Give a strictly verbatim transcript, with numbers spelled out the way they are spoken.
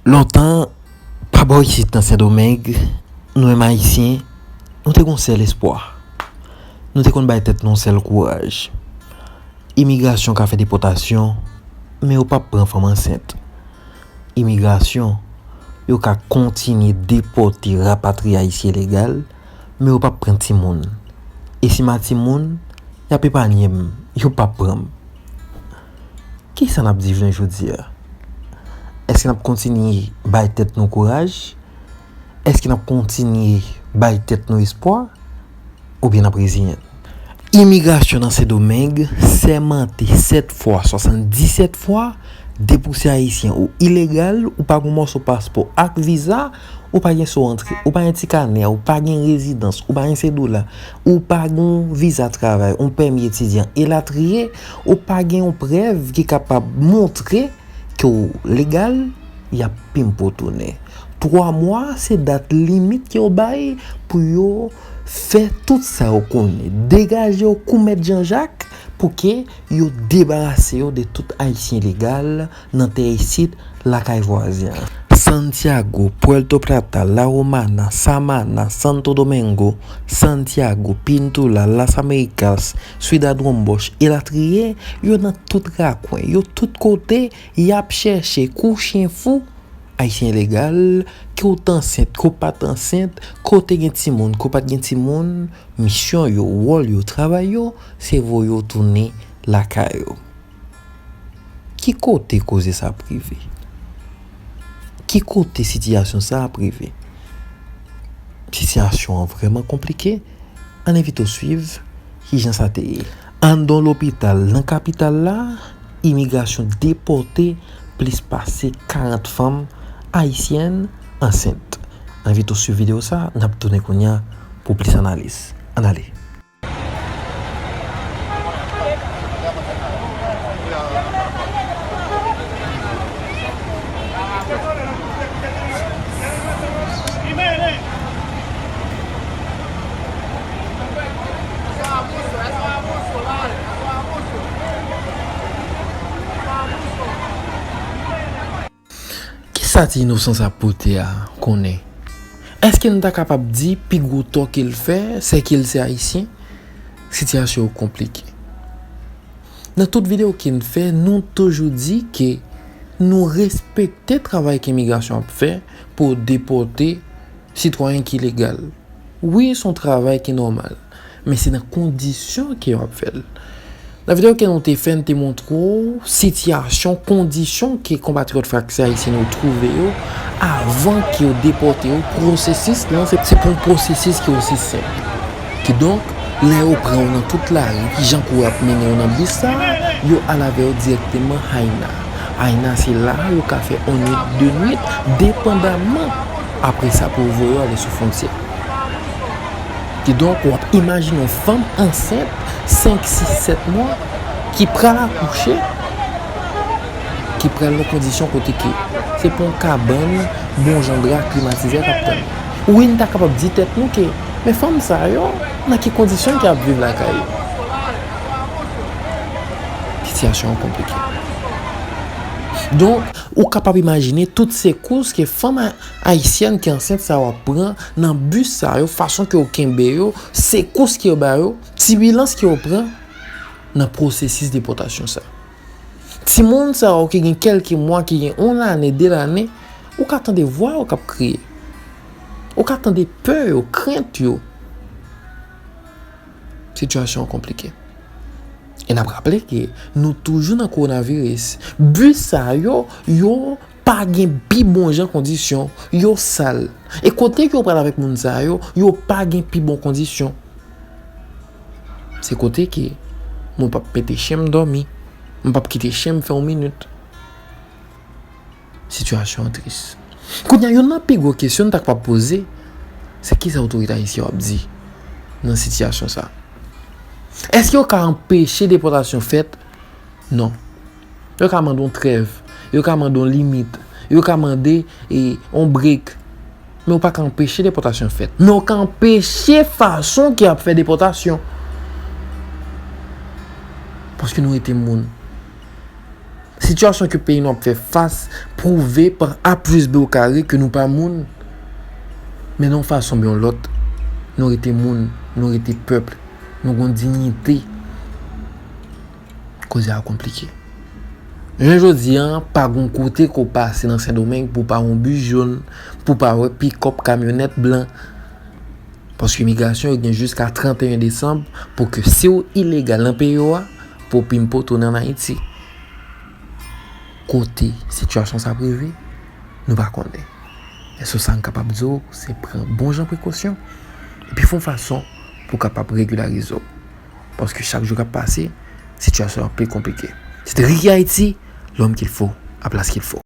Lontan, pa bò isit nan Sendomeng, nou menm Ayisyen, nou te gen yon sèl espwa. Nou te konn bay tèt nou yon sèl kouraj. Imigrasyon ka fè depòtasyon, men yo p ap pran fanm ansent. Imigrasyon, yo ka kontinye depòte, rapatriye Ayisyen ilegal, men yo p ap pran timoun. E si m a timoun, y ap epanye m, yo p ap pran m. Kisa n ap di jounen jodi a? Èske n ap kontinye bay tèt nou kouraj? Èske n ap kontinye bay tèt nou espwa? Oubyen n ap reziyen n? Imigrasyon nan Sendomeng sèmante sèt fwa, swasanndisèt fwa, depi w se Ayisyen ou ilegal, ou pa gen yon mòso paspò ak viza, ou pa gen sou antre, ou pa gen ti kanè, ou pa gen rezidans, ou pa gen sedola, ou pa gen yon viza travay, yon pèmi etidyan, elatriye, ou pa gen yon prèv ki kapab montre ke w legal, y ap pimpe w tounen. Twa mwa se dat limit ke yo bay pou yo fè tout sa yo konnen. Degaje yo kou mèt Janjak pou ke yo debarase yo de tout Ayisyen ilegal nan tè isit lakay vwazen an. Santiago, Puerto Plata, La Romana, Samana, Santo Domingo, Santiago, Pintula, Las Américas, Ciudad Wambosch, elatriye, yo nan tout rakwen, yo tout kote, y ap chèche kou chen fou Ayisyen ilegal, ke w t ansent, ke w pa t ansent, ke w te gen timoun, ke w pa t gen timoun, misyon yo, wòl yo, travay yo, se voye w tounen lakay ou. Ki kote koze sa ap rive? Ki kote sitiyasyon sa ap rive? Sitiyasyon an vrèman konplike. Ann envite w swiv kijan sa te ye. Anndan yon lopital nan kapital la, imigrasyon depòte plis pase karant fanm ayisyèn ansent. Ann envite w swiv videyo sa, n ap tounen kounye a pou plis analiz. Ann ale. Kisa ti inosan sa pote a konnen? Èske n ta kapab di pi gwo tò ke l fè, sè ke l se ayisyen? Sitiyasyon yo konplike. Nan tout videyo ke n fè, nou toujou di ke nou respekte travay ke imigrasyon ap fè pou depòte sitwayen ki legal. Wi, se yon travay ki nòmal, men se nan kondisyon ke yo ap fè l. Nan videyo ke nou te fè, n te montre w sitiyasyon, kondisyon ke konpatriyòt fraksyon ayisyen yo twouve yo avan ke yo depòte yo. Pwosesis lan, se, se pa yon pwosesis ki osi senp. Kidonk, lè yo pran w nan tout lari, jan kou ap mennen w nan bis sa, yo al avè w dirèkteman Haina. Haina, se la yo ka fè yon nwit, de nwit, depandaman. Apre sa, pou yo voye w ale sou fwontyè. Kidonk, w ap imajine yon fanm ansent, senk, sis, sèt mwa, ki pral akouche, ki pral nan kondisyon kote ke se pa yon kabann, bon jan dra, klimatizè k ap tann. Wi, n ta kapab di tèt nou ke, men fanm sa yo, nan ki kondisyon ke y ap viv lakay yo? Sitiyasyon an konplike. Donk, ou kapab imajine tout sekous ke fanm a-, ayisyèn ki ansent sa yo ap pran nan bis sa yo, fason ke yo kenbe yo, sekous ke yo ba yo, tibilans ke yo pran nan pwosesis depòtasyon sa. Timoun sa yo ki gen kèlke mwa, ki gen yon lane, de lane, ou ka tande vwa yo k ap kriye. Ou ka tande pè yo, krent yo. Sitiyasyon an konplike. E n ap raple ke nou toujou nan kowonaviris. Bis sa yo, yo pa gen pi bon jan kondisyon. Yo sal. E kote ke yo pral avèk moun sa yo, yo pa gen pi bon kondisyon. Se kote ke mwen p ap mete chen m dòmi. M p ap kite chen m fè yon minit. Sitiyasyon an tris. Kounye a, youn nan pi gwo kesyon n ta kapab poze, se kisa otorite ayisyen yo ap di nan sitiyasyon sa? Èske yo ka anpeche depòtasyon fèt? Non. Yo ka mande yon trèv, yo ka mande yon limit, yo ka mande, e, yon brek. Men yo pa ka anpeche depòtasyon fèt. Men yo ka anpeche fason ke y ap fè depòtasyon. Paske nou rete moun. Sitiyasyon ke peyi nou ap fè fas pwouve pa A plis B o kare ke nou pa moun. Men nan yon fason oubyen yon lòt, nou rete moun, nou rete pèp, nou gen diyite. Koze a konplike. Jounen jodi a, pa gen kote ke w pase nan Sendomeng pou w pa wè yon bis jòn, pou w pa wè pikòp, kamyonèt blan. Paske imigrasyon yo gen jiska trannteyen desanm pou ke si w ilegal nan peyi w a, pou w pimpe w tounen ann Ayiti. Kote sitiyasyon sa ap rive, nou pa konnen. Men sèl sa m kapab di w, se pran bon jan prekosyon, epi fè yon fason pou w kapab regilarize w. Paske chak jou k ap pase, sitiyasyon an pi konplike. Se te Ricky Haïti, l'homme qu'il faut, à place qu'il faut.